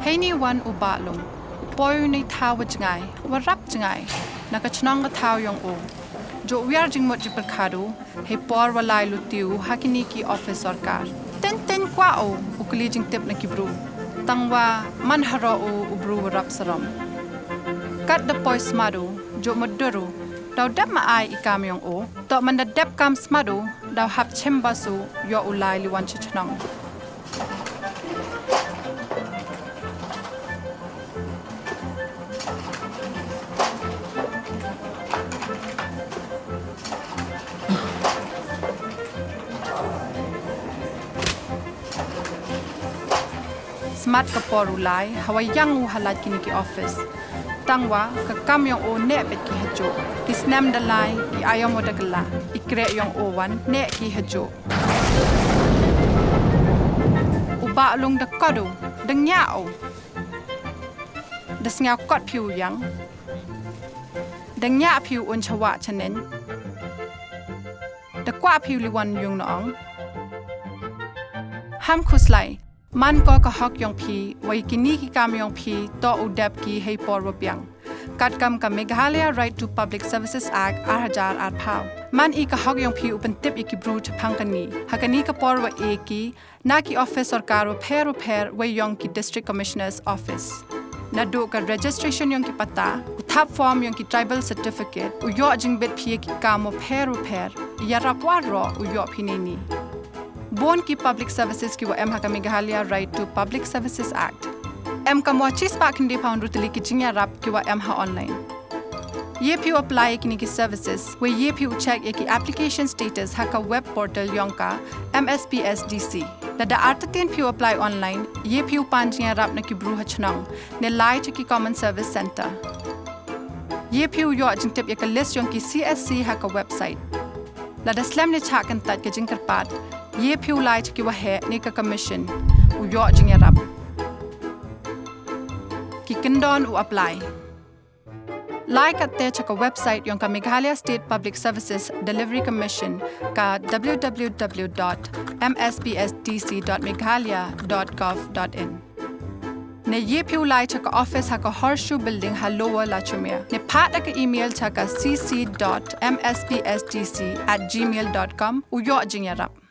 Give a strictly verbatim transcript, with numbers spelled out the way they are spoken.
Heini wan u Bah Lung, poi u na i thaw wa jngai, wa rap jngai, na ka chnong ka thaw yong o. Jooh wiar jingmut jingpyrkhat u, hei por wa lai luti u ha kini ki office sorkar. Teng teng kwah u, u kylli jingtip na ki bru. Tang wa man haroh u, u bru wa rap sarom. Kat da poi smat u, jooh mutdur u, daw dep ma ai i kam yong o, toh man da dep kam smat u, daw hap chim bas u, yoh u lai li wan cha chnong. Smat ka por u lai, hawa yang u ha lad kini ki office. Tang wa, ka kam yong o neh beit ki hajuh. Ki snem da lai, ki aïom wa da kylla, i kreh yong o wan, neh ki hajuh. U Bah Lung da kot u, da ngiah u. Da sngew kot phi u yang. Da ngiah phi u un chawah chaneng. Da kwah phi u li wan yung na ong. Ham khuslai, man ko ka hok yong phi, wa i kini ki kam yong phi, toh u dep ki hei por wa biang. Katkam ka Meghalaya Right to Public Services Act ar hajar arphaw. Man i ka hok yong phi u pyntip ya ki bru chaphang kani. Ha kani ka por wa e ki, na ki office sorkar wa pher wa pher wa yong ki District Commissioner's Office. Naduh ka registration yong ki patta, u thap form yong ki tribal certificate, u yoh jingbit phi ya ki kam wa pher wa pher, yarap waroh u yoh phi neini. Bun ki public services ki wa em ha ka Meghalaya Right to Public Services Act. Em kam wa chispah khyndai phaw ynru tylli ki jingyarap ki wa em ha online. Ye phi u apply ya kini ki services, wei ye phi u check ya ki application status ha ka web portal yong ka M S P S D C. Lada artatien phi u apply online, ye phi u pan jingyarap na ki bru ha chnong, ne lai cha ki Common Service Centre. Ye phi u yoh jingtip ya ka list yong ki C S C ha ka website. Lada slem ne chah kyntait ka jingkyrpad, ye phi u lai cha ki waheh ne ka commission u yoh jingyarap. Ki kyndon u apply. Lai katte cha ka website yong ka Meghalaya State Public Services Delivery Commission ka w w w dot m s p s d c dot meghalaya dot gov dot in. Ne ye phi u lai cha ka office ha ka Horseshoe Building ha Lower Lachumiere. Ne phah da ka email cha ka c c dot m s p s d c at gmail dot com u yoh jingyarap.